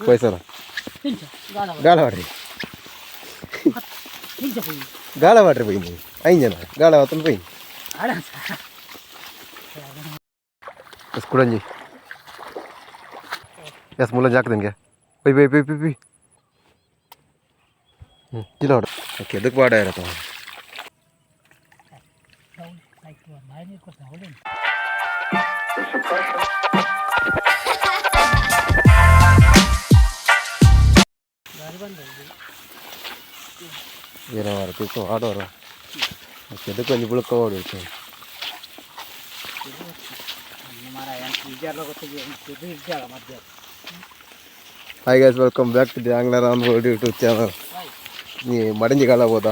ಪೈಸಲ ಗಾಳ ವಾಡ್ರಿ ಗಾಳ ವಾಡ್ರಿ ಪೋಯಿ ಐನ್ ಜನ ಗಾಳ ವಾತನ್ ಪೋಯಿ ಎಸ್ ಕುಡಂಜಿ ಎಸ್ ಮುಲ್ಲ ಜಾಕದಂಗೆ ಪೊಯ್ ಪೊಯ್ ಪೊಯ್ ಪೊಯ್ ಪೊಯ್ ಹ್ಞೂ ಕಿಲೋ ಓಕೆ ಎದಕ್ಕೆ ಬಾಡ ಇರತ್ತ. ಏನೋ ತಿರ್ಕೊ ಆಡೋರ ಎದಕ್ಕೆ ಒಂಜಿ ಬುಳಕ ಓಡು. Hi guys, welcome back to the Angler on World YouTube channel. ನೀ ಮಡಂಜಿ ಕಾಲ ಹೋದ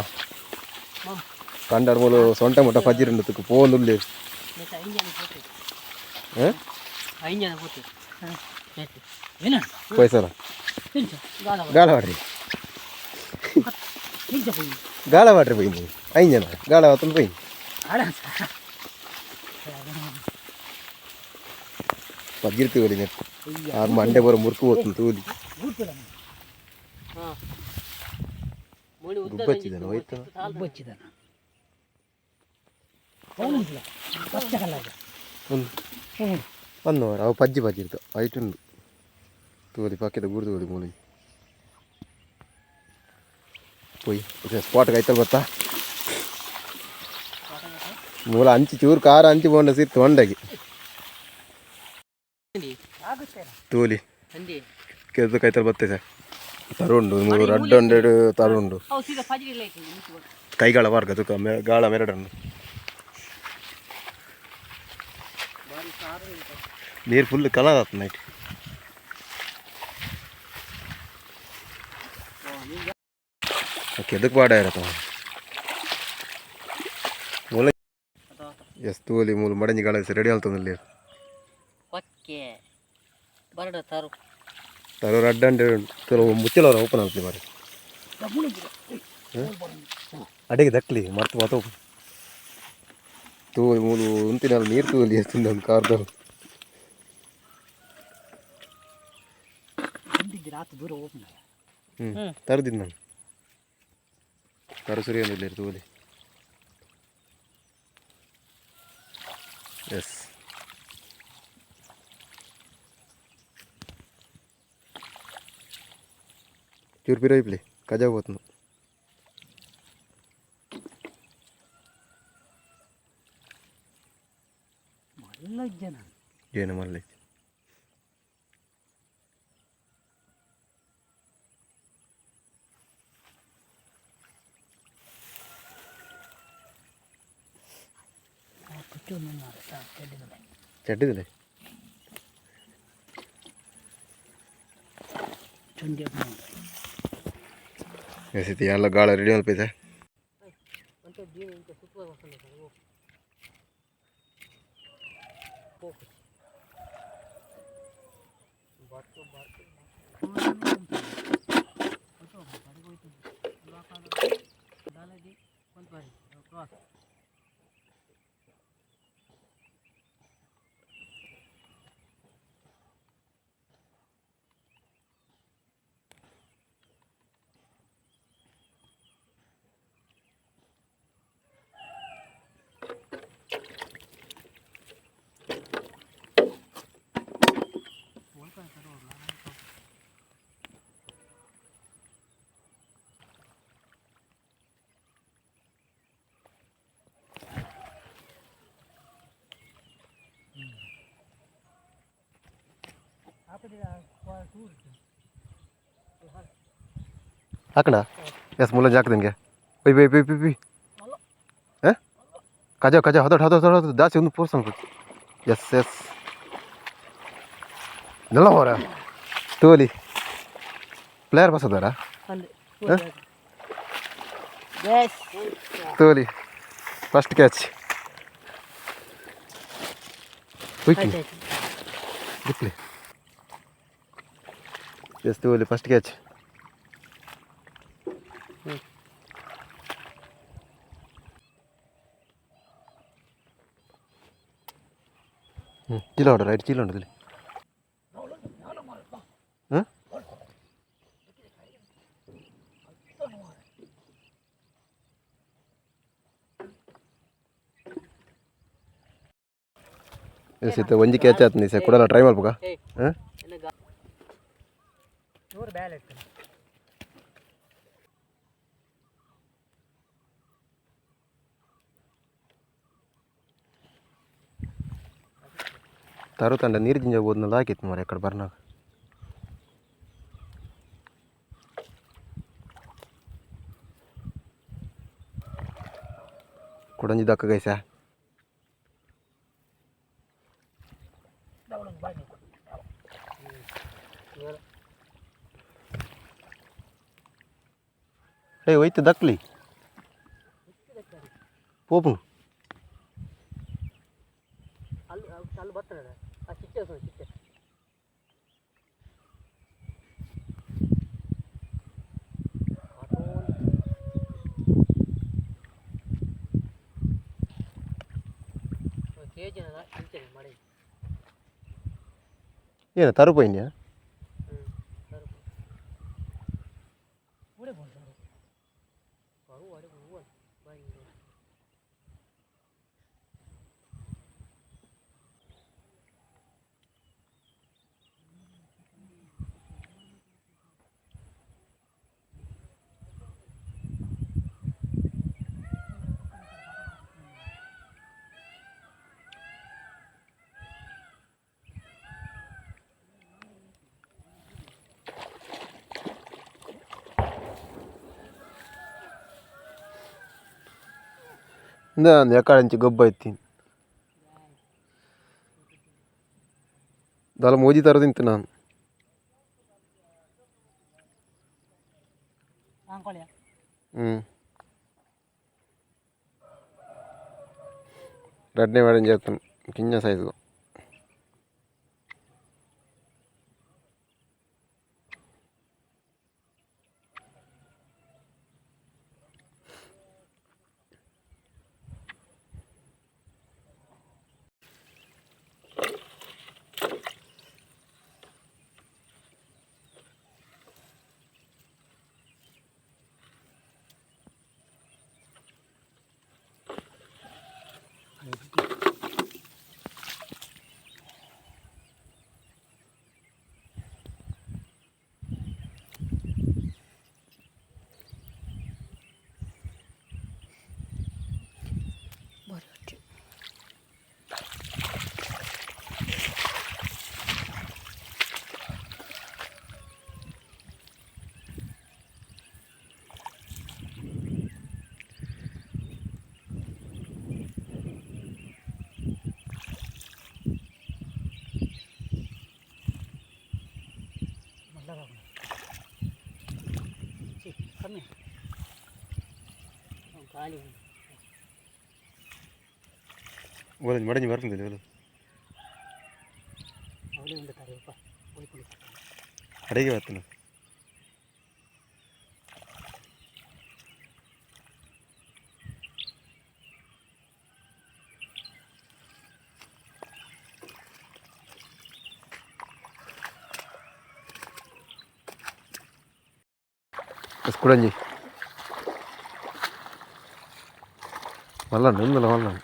ಕಂಡಾಡ್ ಮೂಲು ಸೊಂಟ ಮುಟ್ಟ ಪಜ್ಜಿರಂಡத்துக்கு ಪೋಂದುಲ್ಲೆ. ಪೈಸಲ ಗಾಳ ವಾಡ್ರಿ ಗಾಳ ವಾಡ್ರಿ ಪೋಯಿ ಐನ್ ಜನ ಗಾಳ ವಾತನ್ ಪೋಯಿ ಪಜ್ಜಿರ್ತೀವಿ ನೆಟ್ ಆರು ಮಂಡೆ ಬರೋ ಮುರ್ಕು ಹೋಗ್ತು ತೂಲಿ. ಗುಬ್ಬಚ್ಚಿದನ ಹೋಯ್ತು. ಒಂದು ಒಂದು ಅವು ಪಜ್ಜಿ ಪಜ್ಜಿರ್ತು ಐಟುಂಡು ತೂಲಿ ಪಕ್ಕಿದ ಗುರುತು ತೂಲಿ ಮೂಲಿ ಪೋಯಿ ಸ್ಪಾಟ್ಗೆ ಐತಲ್ ಬತ್ತಾ ಮೂಲ ಅಂಚಿ ಚೂರು ಖಾರ ಅಂಚಿ ಬೋಂಡ ಸಿತ್ತು ಹೊಂಡಗಿ ತೂಲಿ ಕೆದ್ದು ಕೈತಲ್ ಬತ್ತೆ ಸರ್. ತರುಂಡು ಮೂರು ರಡ್ಡ್ ಹಂಡ್ರೆಡ್ ತರುಂಡು ಕೈಗಾಳ ವರ್ಗ ತುಕ ಗಾಳ ಮೆರಡನ್ನು ನೀರು ಫುಲ್ ಕಲರ್ ಆತು ನೈಟ್. ಕೆದಕ್ ಬಾಡ ಇರತ್ತ ಮೂಲ. ಎಸ್ ತೂಲಿ ಮೂಲು ಮಡಂಜಿ ಗಾಳ ರೆಡಿ ಆಲ್ತಂದಲ್ಲಿ. ಪಕ್ಕೆ ಬರಡ ತರು. ತರು ರಡ್ಡ್ ಹಂಡ್ರೆಡ್ ತರು ಮುಚ್ಚಲ ಓಪನ್ ಆಗ್ತದೆ ಬಾರಿ ಅಡಿಗೆ ದಕ್ಲಿ ಮರ್ತು ಮಾತು ತೂ ಮೂಲು ಉಂತಿನ ನೀರು ತೂಲಿ ಎಷ್ಟು ಒಂದು ಕಾರ್ದಲ್ಲಿ. ಹ್ಞೂ ತರದಿದ್ದು ನಾನು ತರು ಸುರಿ ಅಂದಿಲ್ಲ ತೂಲಿ. ಎಸ್ ಚೂರು ಪಿರೋ ಇಪ್ಲಿ ಕಜಾ పోతుంది. ಏನು ಮಲ್ಲ. ಚಡ್ಡಿದಿಲ್ಲ. ಎಸ್ ಎಲ್ಲ ಗಾಳ ರೆಡಿ ಅಲ್ಪೈತೆ. ಹಾಕಣ. ಎಸ್ ಮುಲ್ಲ ಜಾಕದಂಗೆ ಪೊಯ್ ಪೊಯ್ ಪೊಯ್ ಪೊಯ್ ಪೊಯ್ ಹಾಂ ಕಜ ಕಜ ಹದೋ ಹದೋ ಹದೋ ಜಾಸ್ತಿ ಒಂದು ಪೋರ್ಸ್ ಅನ್ಕೊಟ್ಟು. ಎಸ್ ಎಸ್ ನಲ್ಲ ಹೋರ ತೋಲಿ ಪ್ಲೇಯರ್ ಬಸ್ ಅದಾರ. ತೋಲಿ ಫಸ್ಟ್ ಕ್ಯಾಚ್ ಹೋಯ್ತು ದಿಕ್ಲಿ. ಎಸ್ ತೋಲಿ ಫಸ್ಟ್ ಕ್ಯಾಚ್. ಹ್ಞೂ ಚೀಲ ಹೊಡ ರೈಟ್ ಚೀಲ ಹೊಡದಲ್ಲಿ. ಸಿತ್ತ ಒಂಜಿ ಕ್ಯಾಚ್ ಆತು ಸರ್ ಕುಡಲ ಟ್ರೈ ಮಲ್ಪುಗ. ಹಾಂ. ನೂರು ಬ್ಯಾಲೆ ಇತ್ತು. ತರು ತಂಡ ನೀರು ಜಿಂಜ ಹೋದ್ನಲ್ಲ ಹಾಕಿತ್ತು ಮರ ಕಡೆ ಬರ್ನಾಗ. ಕುಡಂಜಿ ದಕ್ಕ ಗೈಸ. ಏ ಹೋಯ್ತು ದಕ್ಲಿ ಪೋಪು. ಅಲ್ಲಿ ಅಲ್ಲಿ ಬರ್ತದೆ ಆ ಚಿಟ್ಟೆ, ಚಿಟ್ಟೆ. ಕೆಜಿ ಮಾಡಿ. ಏನು ತರು ಪೋಯಿನ್ಯಾ? ಇಂದ ಎಕಾడంಚಿ ಗೊಬ್ಬ ಐತಿ ದಾಲ ಮೋಜಿ ತರ ತಿಂತು ನಾನು. ಹ್ಞೂ, ರಡ್ನೇ ಮೇಡಮ್ చేస్తాను కింద సైజు. ಕಮ್ಮಿ ಖಾಲಿ. ಓಲಂಜಿ ಮಡಂಜಿ ಬರ್ತಿದ್ದಿಲ್ಲ ಓಲು. ಅವಳೇ ಒಂದು ತರಪ್ಪ ಹೋಯ್ಕೊಂಡು. ಅಡಿಗೆ ಬರ್ತಾನೆ. ಕುಡಂಜಿ ಮಲ್ಲಣ್ಣ ಒಂದಲ್ಲ ಮಲ್ಲಣ್ಣ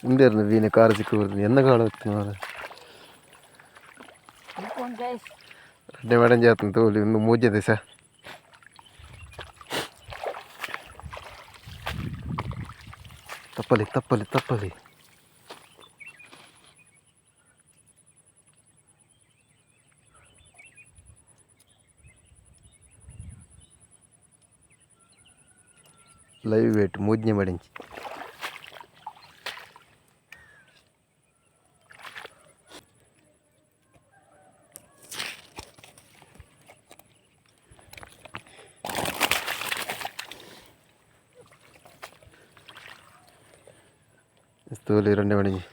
ಉಂಡೇರ್ನ ವೀಣೆ ಕಾರು ಸಿಕ್ಕ ಬರ್ತದೆ ಎನ್ನ ಕಾಳು ಹೊತ್ತು. ರಡ್ಡೆ ಮೇಡಮ್ చేస్తుంది తోలి ಒಂದು ಮೂಜೆ ದಿವಸ. ತಪ್ಪಲಿ ತಪ್ಪಲಿ ತಪ್ಪಲಿ. Live weight ಮೂಜ್ನೆ ಮಡಿಂಚಿ. ತೋಲಿ ಎರಡನೇ ಮಡಿಂಚಿ.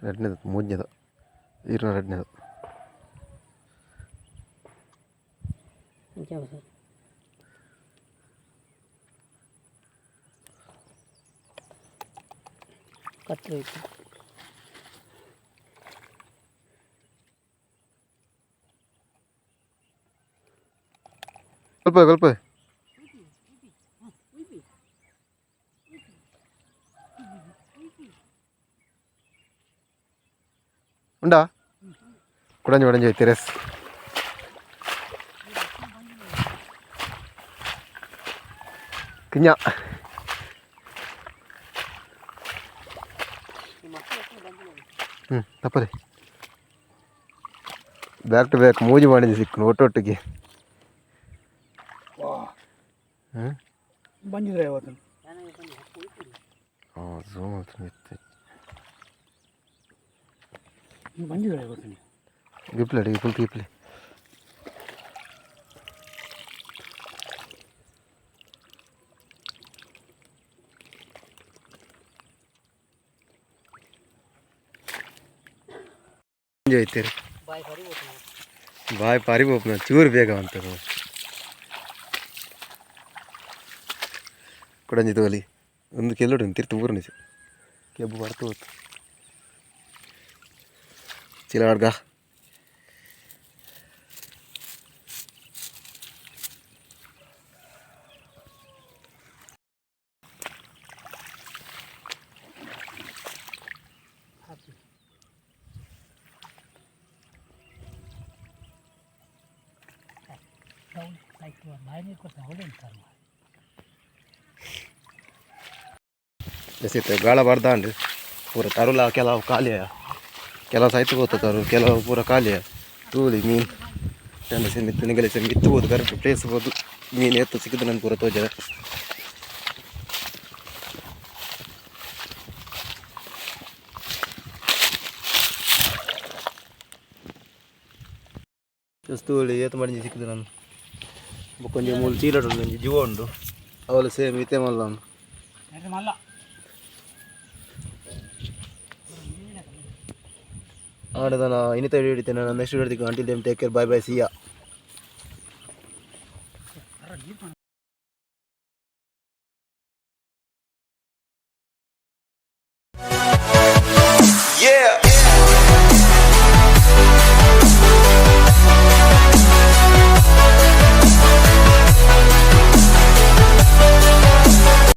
ಎರಡನೇದು ಮೂರನೇದು ಈರ್ನ ಎರಡನೇದು. ಕತ್ಲು. ಸ್ವಲ್ಪ ಸ್ವಲ್ಪ. ಉಂಡಾ? ಕುಡಂಜಿ ಒಡಂಜಿ ಐತಿರೆಸ್. ಕಿಂಜ. ಹ್ಞೂ, ತಪ್ಪದೆ ಬ್ಯಾಕ್ ಟು ಬ್ಯಾಕ್ ಮೂಜಿ ಮಾಡಿದ್ದು ಸಿಕ್ಕು ಒಟ್ಟೊಟ್ಟಿಗೆ. ಹ್ಞೂ. ಬಂದಿದ್ರೆ ಇವತ್ತು. ಹಾಂ, ಝೂಮ್ ಇತ್ತು. ನೀವು ಬಂದಿದ್ರೆ ಇವತ್ತು. ಗಿಪ್ಲೆ ಅಡಿಗೆ ಫುಲ್ ಗಿಪ್ಲೆ. ಐತಿರಿ. ಬಾಯ್ ಸರಿ ಹೋಗ್ತಾನೆ. ಬಾಯ್ ಪಾರಿ ಬೋಪ್ನ ಚೂರು ಬೇಗ ಅಂತ ಕೊಡಂಜಿ ತೋಲಿ ಒಂದು ಕೆಲ್ಲೋಡು ತಿರ್ತು ಊರು ನಿಜ ಕೆಬ್ಬು ಬರ್ತು ಹೋತು ಚಿಲಾಡ್ಗ. ಎಸಿತ್ತು ಗಾಳ ಬರ್ದಾಂಡ್ ಪೂರ ತರುಲ. ಕೆಲವು ಖಾಲಿಯ, ಕೆಲವು ಸೈತು ಹೋತ ತರು, ಕೆಲವು ಪೂರ ಖಾಲಿಯ. ತೂಲಿ ಮೀನು ಟೆನ್ ಮಿತ್ತು ನಿಗಲಿ ಮಿತ್ತು ಹೋದು ಕರೆಕ್ಟ್ ಪ್ಲೇಸ್ ಹೋದು. ಮೀನು ಎತ್ತು ಸಿಕ್ಕಿದ್ದು ನನ್ಗೆ ಪೂರ ತೋಜ. ತೂಲಿ ಏತು ಮಾಡಿ ಸಿಕ್ಕಿದ್ದು ನಾನು. ಬೊಕ್ಕೊಂಜಿ ಮೂಲು ಚೀಲಡ್ ಉಂಡು, ಒಂಜಿ ಜೀವ ಉಂಡು. ಅವಳು ಸೇಮ್ ಇತ್ತೆ ಮಲ್ಲ. ಮಲ್ಲ. ಆಡದನ ಇನ್ನಿತ ಹಿಡಿತೇನೆ ನಾನು. Next ಹಿಡಿದಿಕ್ಕೆ. Until then, take care, bye bye, see ya.